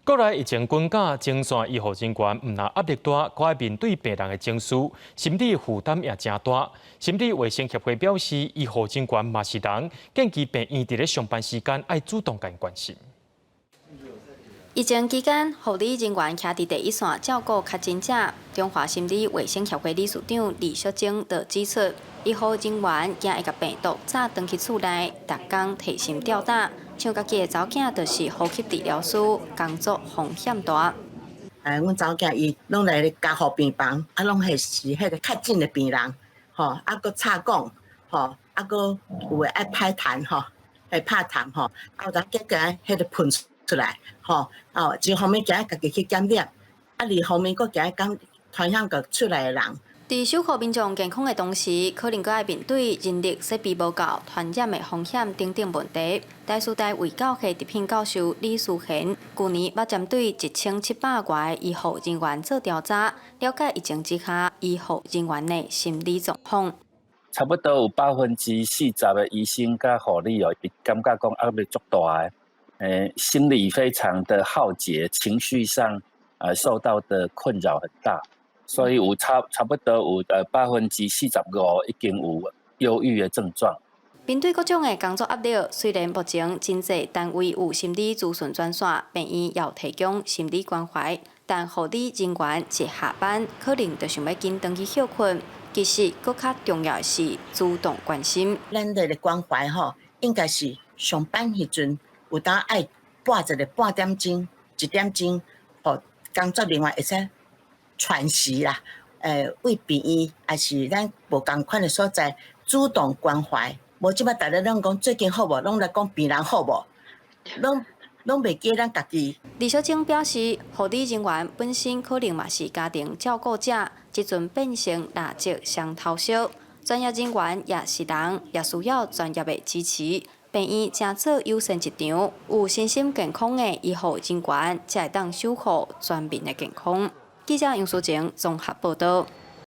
國內疫情軍加，前線醫護人員毋但壓力大，閣愛面對病人的情緒，心理負擔也誠大。心理衛生協會表示，醫護人員嘛是人，建議病院佇咧上班時間愛主動共𪜶關心。疫情期間，護理人員徛佇第一線照顧確診者。中華心理衛生協會理事長李淑貞就指出，醫護人員驚會共病毒炸轉去厝內，逐工提心吊膽。像家己的查某囝就是呼吸治療師，工作風險大。阮查某囝伊攏來加護病房，啊，攏係是彼个確診的病人，吼，啊，閣插管，吼，啊，閣有的愛排痰，吼，愛拍痰，吼，啊，有當結果彼个噴出來，吼，哦，一方面驚家己去感染，啊，二方面閣驚講傳染予厝內的人。佇守護民眾健康的同時，可能閣愛面對人力設備無夠、傳染的風險等等問題。台師大衛教系特聘教授李淑賢，舊年捌針對1700外醫護人員做調查，了解疫情之下醫護人員的心理狀況。差不多有40%的醫生佮護理哦，伊感覺講壓力足大的，心理非常的耗竭，情緒上受到的困擾很大。所以有差不多有45%已經有憂鬱的症狀。面對各種的工作壓力，雖然目前真濟單位有心理諮詢專線，病院也有提供心理關懷，但護理人員一下班可能就想欲緊轉去歇睏。其實，閣較重要的是主動關心。咱的關懷吼，應該是上班彼陣有當愛撥一个半點鐘、一點鐘，予工作人員會使喘息啦，為病院抑是咱無仝款的所在主動關懷。無這擺逐日攏講最近好無，攏來講病人好無，攏袂記咱家己。李小晶表示，護理人員本身可能嘛是家庭照顧者，這陣變成蠟燭雙頭燒。專業人員也是人，也需要專業的支持。病院誠做友善職場，有身心健康的醫護人員，才會當守護全民的健康。記者楊淑靜綜合報導。